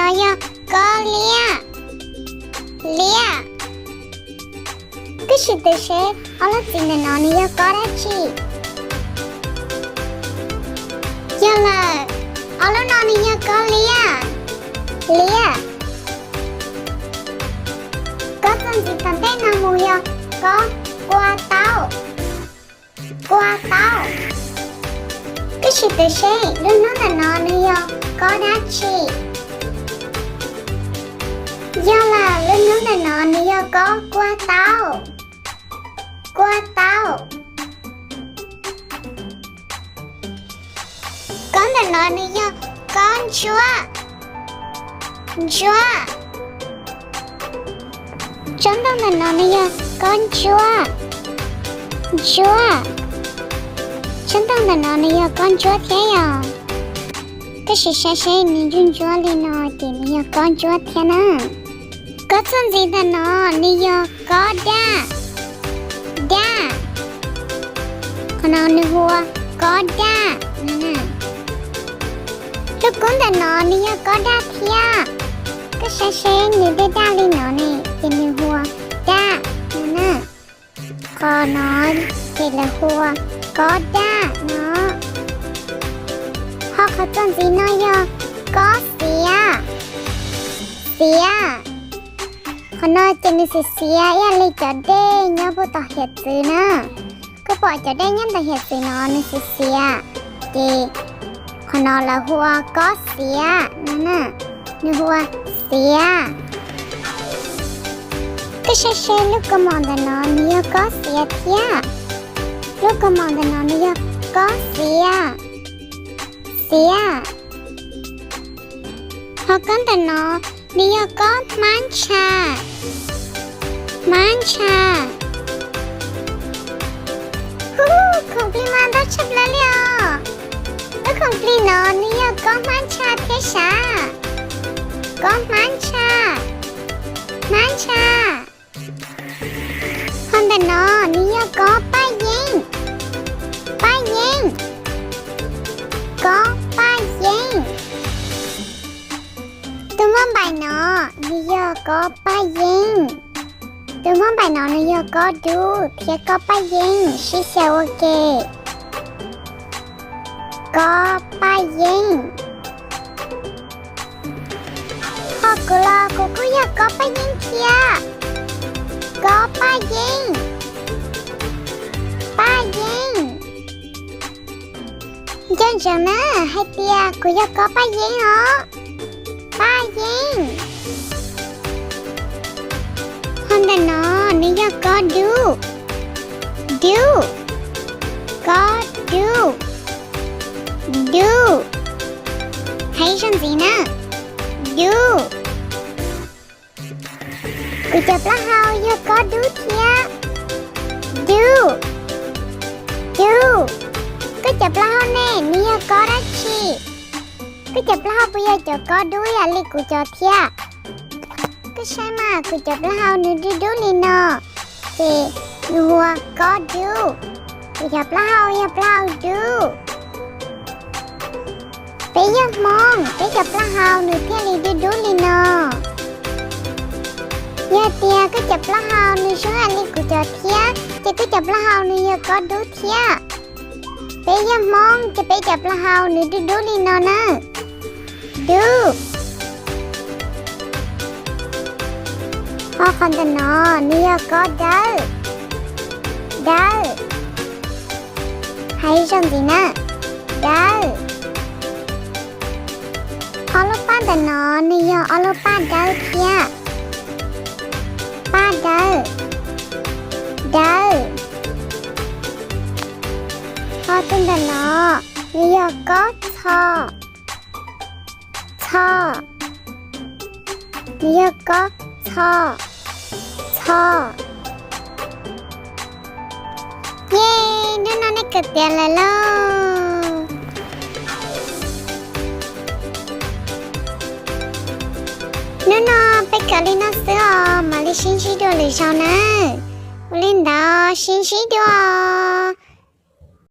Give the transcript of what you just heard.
Yog kob liab, liab. Koj sim twv seb ob lub txiv ntawm no nws yog kob dab tsi? Yog lawm, ob lub no nws yog kob liab, liab. Kob txuas ntxiv tom ntej no mus yog kob kua taub, kua taub. Koj sim twv seb lub hnub ntawm no nws yog kob dab tsi? Yog lawm, lub hnub ntawm no nws yog kob kua taub, kua taub. Kob ntawm no nws yog kob ntsuab, ntsuab. Tsob ntoo ntawm no nws yog kob ntsuab, ntsuab. Tsob ntoo ntawm no nws yog kob ntsuab thiab yom. Koj sim saib seb nws ntsuab ntsuab li no ces nws yog kob ntsuab thiab na. Kob txuas ntxiv ntawm no nws yog kob daj, daj. Qhov no nws hu ua kob daj. Lub kub ntawm no nws yog kob daj thiab. Koj saib seb nws daj daj li no ne ces nws hu ua daj no na. Qhov no ces lawv hu ua kob daj no. Ho qhov txuas ntxiv no yog kob xiav, xiav. Qhov no ces nws xiav xiav ib yam li cov dej nyob puag tom hiav txwv na. Koj pom cov dej nyob ntawm hiav txwv no nws xiav xiav, ces qhov no lawv hu ua kob xiav no na, nws hu ua xiav. Koj saib seb lub kaus mom ntawm no nws yog kob xiav thiab. Lub kaus mom ntawm no nws yog kob xiav, xiav. Ho kob ntawm no nws yog kob hmab ntsha, hmab ntsha. Hu, khoom plig mas ntau tshaj plaws li os. Lub khoom plig no nws yog kob hmab ntsha thiab sav, kob hmab ntsha, hmab ntsha. Ho ntawm no nws yog kob paj yeeb, paj yeeb, kob paj yeeb. Tus maj npaim no nws yog kob paj yeeb. Tus maj npaim no nws yog kob dub thiab kob paj yeeb sib xyaw ua ke. Kob paj yeeb. Ho kuv los kuv kuj yog kob paj yeeb thiab. Kob paj yeeb, paj yeeb. Nco ntsoov na, hais tias kuv yog kob paj yeeb os, paj yeeb. Ho ntawm no nws yog kob dub, dub, kob dub, dub. Hais ib zaug ntxiv na, dub. Kuv cov plaub hau yog kob dub thiab, dub, dub. Koj cov plaub hau ne, nws yog kob dab tsi? Koj cov plaub hau puas yog cov kob dub ib yam li kuv cov thiab? Koj saib mas, kuv cov plaub hau nws dub dub li no, ces nws hu ua kob dub. Kuv cov plaub hau yog plaub hau dub. Peb yog Hmoob, peb cov plaub hau nws thiaj li dub dub li no. Yog tias koj cov plaub hau nws zoo ib yam li kuv cov thiab, ces koj cov plaub hau nws yog kob dub thiab. Peb yog Hmoob ces peb cov plaub hau nws dub dub li no na. Dub. Ho qhov ntawm no nws yog kob dawb, dawb. Hais ib zaug ntxiv na, dawb. Ob lub paj ntawm no nws yog ob lub paj dawb thiab. Paj dawb, dawb. Ho tus ntawm no nws yog kob txho, txho. Nws yog kob txho, txho. Yej, hnub no nej kawm tiav lawm lauj. Hnub no peb kawm li no xwb os, mam li sib ntsib dua lwm zaus nawb. Ua li ntawd sib ntsib dua.